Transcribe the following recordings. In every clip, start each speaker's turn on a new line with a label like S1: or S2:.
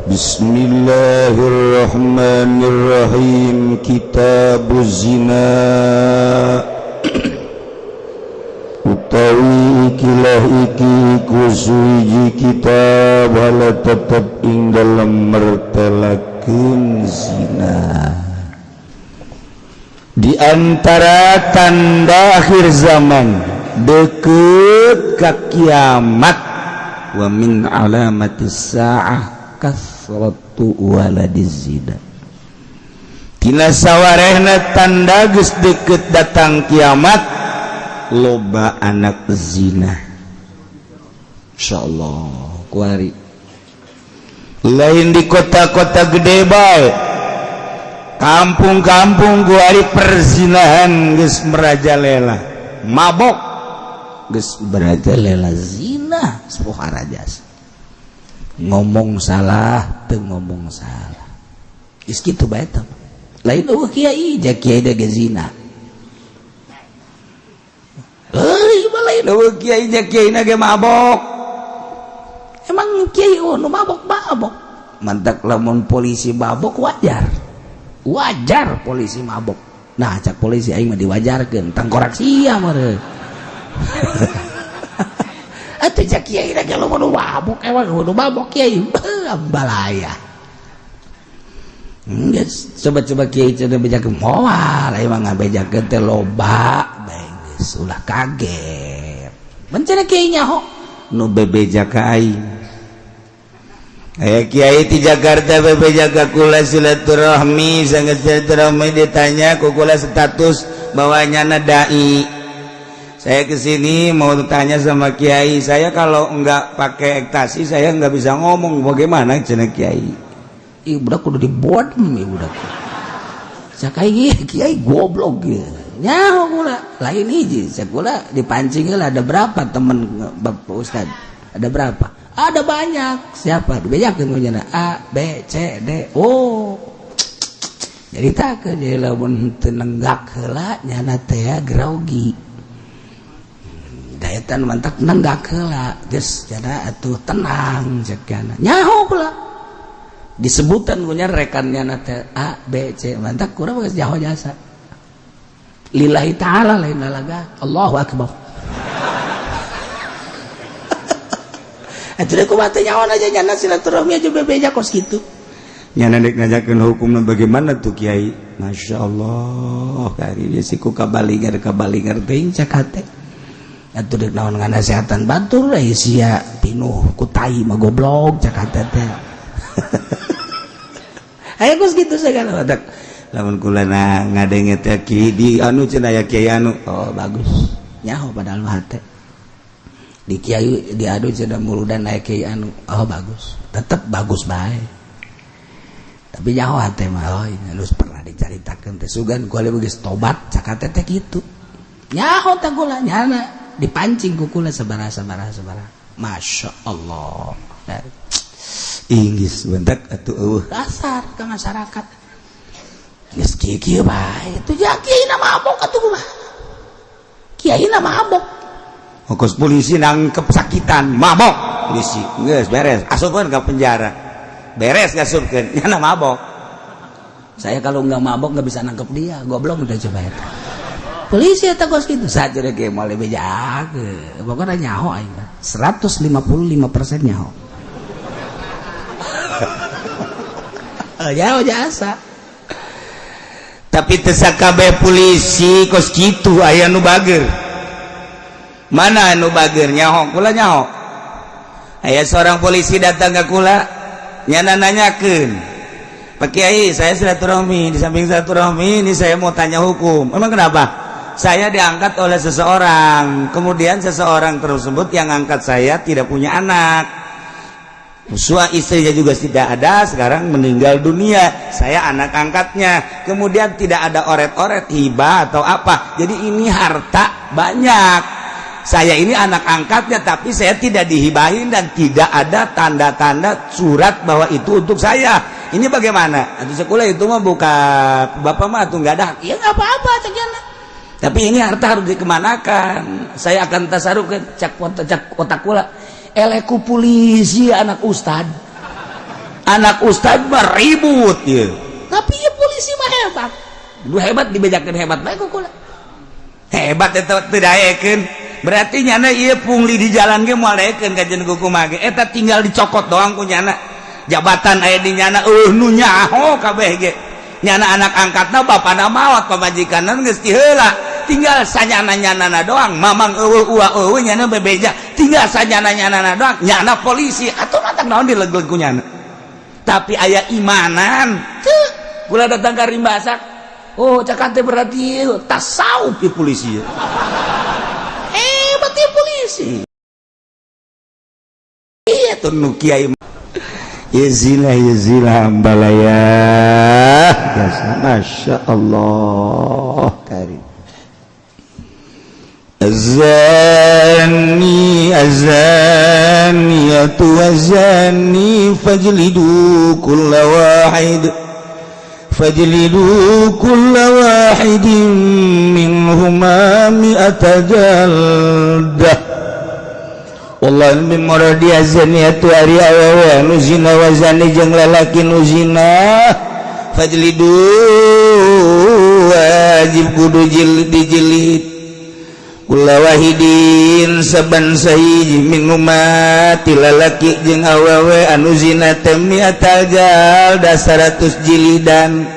S1: Bismillahirrahmanirrahim. Kitabuz Zina utawi ikilah iki iku suwiji kitab hala tetep ing dalem mertelakeun zina. Di antara tanda akhir zaman, deket ka kiamat, wa min alamatis sa'ah kasratu waladiz zina. Tina sawarehna tanda geus deket datang kiamat, loba anak zina. Insyaallah kuari lain di kota-kota gede bae, kampung-kampung kuari perzinahan geus merajalela, mabok geus merajalela, zina sepoharajas. Ngomong salah teu ngomong salah geus kitu bae teh. Lain euweuh kiai ja kiai ge zina. Euy, lain euweuh kiai ja kiai ge mabok. Emang kiai nu mabok mabok mantak lamun polisi mabok wajar, wajar polisi mabok. Nah, cak polisi aing mah diwajarkeun, tangkorak sia meureun. Atuh cak kiai ge loba nu mabok, emang nu mabok kiai balaya. Geus coba-coba kiai cenah bejakeun moal, emang ngabejakeun teh loba bae, geus ulah kaget. Bencana kiai nyaho nu bebeja ka aing. Aya kiai di Jakarta bebeja ka kula silaturahmi, sangat silaturahmi, ditanya ku kula status bahwa nyana dai. Saya kesini mau tanya sama kiai, saya kalau enggak pakai ekstasi saya enggak bisa ngomong, bagaimana cenah kiai? Ih, budak kudu dibodem, ieu budak. Cak kiai, kiai goblok ge. Nyaho kula, lain hiji, cak kula dipancing heula, ada berapa temen Bapak Ustad? Ada berapa? Ada banyak. Siapa? Dibejakeun ku nyana A, B, C, D. Oh. Jadi tak ke lamun teu nenggak heula nyana teh grogi. Daetan mantak nenggak heula geus jana atuh tenang cek nyana. Nyaho kula. Disebutan ku nya rekan nyana teh A, B, C. Mantak kurang geus nyaho jasa. Lillahi ta'ala lain lalaga. Allahu akbar. Atuh kumaha teh nyaho aja nyana silaturahmi aja bebeja kos kitu. Nyana dek ngajakeun hukumna bagaimana tuh kiai? Masya Allah, kari dia siku kabalingar kabalingar teuing cak hate. Atuh dek naon nganasehatan batur euy sia pinuh ku tai mah goblok cak hate teh. Aya kos kitu sagala badak. Lamun kula na ngadenge teh ki di anu cenah ya kiai anu, oh bagus. Nyaho padahal mah hate. Di kiai diadu cenah muludan naik kiai anu, oh bagus, tetep bagus bae. Tapi nyaho hate mah, oh ini geus pernah dicaritakeun teh sugan ku geus tobat cak hate teh kitu. Nyaho teh kula nyana dipancing ku kula sabaraha sabaraha sabaraha. Masya Allah. Inggis bentak atuh eueuh dasar ke masyarakat. Geus kieu-kieu bae atuh ja kiai na mabok atuh kumaha. Kiai na mabok. Ongkos polisi nangkep sakitan mabok polisi geus beres asupkeun ka penjara, beres ngasupkeun nyana mabok. Saya kalau nggak mabok nggak bisa nangkep dia, goblok. Udah coba eta polisi eta kos kitu saja ge moal bejakeun pokoknya nyaho aing 155% nyaho. Nyaho jasa tapi teu sakabeh polisi kos kitu, aya nu bager. Mana anu bager? Nyaho kula, nyaho aya seorang polisi datang ke kula, nyana nanyakeun, "Pak Kiai, saya silaturahmi, di samping silaturahmi ini saya mau tanya hukum." "Emang kenapa?" "Saya diangkat oleh seseorang, kemudian seseorang tersebut yang angkat saya tidak punya anak. Sua istrinya juga tidak ada, sekarang meninggal dunia. Saya anak angkatnya. Kemudian tidak ada oret-oret hibah atau apa. Jadi ini harta banyak. Saya ini anak angkatnya, tapi saya tidak dihibahin dan tidak ada tanda-tanda surat bahwa itu untuk saya. Ini bagaimana?" Atau sekolah itu mah bukan bapak mah tuh nggak ada. Ya nggak apa-apa, cek. Tapi ini harta harus dikemanakan? Saya akan tasaruf ke cak cak otak kula. Eleku polisi anak ustad. Anak ustad mah ribut ya.
S2: Tapi ya polisi mah hebat.
S1: Lu hebat, dibejakeun hebat bae ku kula. Hebat eta teu daekeun. Berarti nyana ieu pungli di jalan ge moal daekeun kajen ku kumaha ge. Eta tinggal dicokot doang ku nyana. Jabatan aya di nyana, eueuh nu nyaho kabeh ge. Nyana anak angkatna, bapana maot, pamajikanna geus ti heula. Tinggal sanyana-nyanana doang. Mamang eueuh, ua eueuh, nyana bebeja. Tinggal sanyana-nyanana doang. Nyana polisi atuh matak naon dilegleg ku nyana. Tapi aya imanan. Teu, kula datang ka Rimbasak. Oh, cak teh berarti tasawuf ya polisi. Hebat ya polisi. Iya tuh nu kiai. Ya zina, ya zina ambalaya. Biasa, Masya Allah. Karim. الزاني الزانية والزاني فاجلدوا كل واحد منهما 100 جلدة. والله من مرadi. الزانية ari awewe anu zina, والزاني jeung lalaki nu zina, فاجلدوا wajib kudu jilid dijilid, كل واحد saban sahiji, منهما ti lalaki jeung awewe anu zina teh, مائة جلدة 100 jilidan.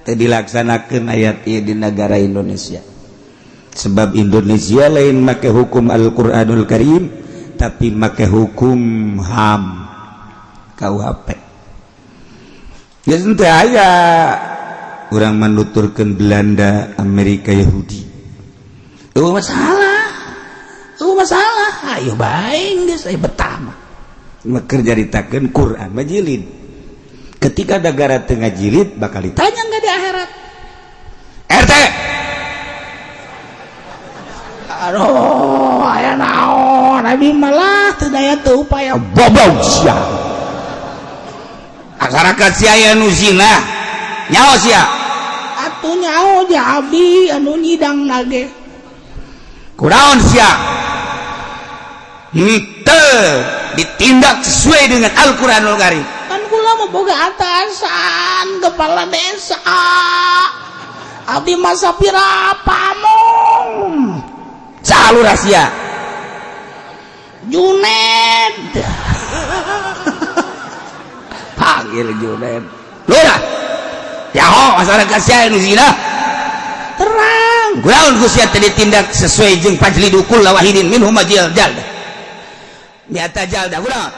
S1: Teu dilaksanakeun ayat ieu di negara Indonesia, sebab Indonesia lain make hukum Al-Qur'anul Karim, tapi make hukum HAM, KUHP. Geus teu aya urang menuturkeun Belanda, Amerika, Yahudi. Oh, masalah.
S2: Oh, masalah. Ayo bae geus aya betah mah.
S1: Keur caritakeun Quran mah jilid. Ketika negara tengah jilid bakal ditanya
S2: nggak di akhirat?
S1: RT.
S2: Aduh, aya naon? Abi malah teu daya teu upaya.
S1: Goblok sia. Masyarakat sia aya nu zina. Nyaho sia.
S2: Atuh nyaho ja abdi anu nyidang nage.
S1: Kunaon sia? Henteu ditindak sesuai dengan Al-Qur'anul Karim.
S2: Kan kula mah boga atasan kepala desa. Abdi masa pira pamong.
S1: Saha lurah sia?
S2: Juned.
S1: Panggil Juned. Lurah. Nyaho masyarakat sia nu zina.
S2: Terang.
S1: Kunaon ku sia teu ditindak sesuai jeung فاجلدوا كل واحد منهما جلدة. مائة جلدة kunaon?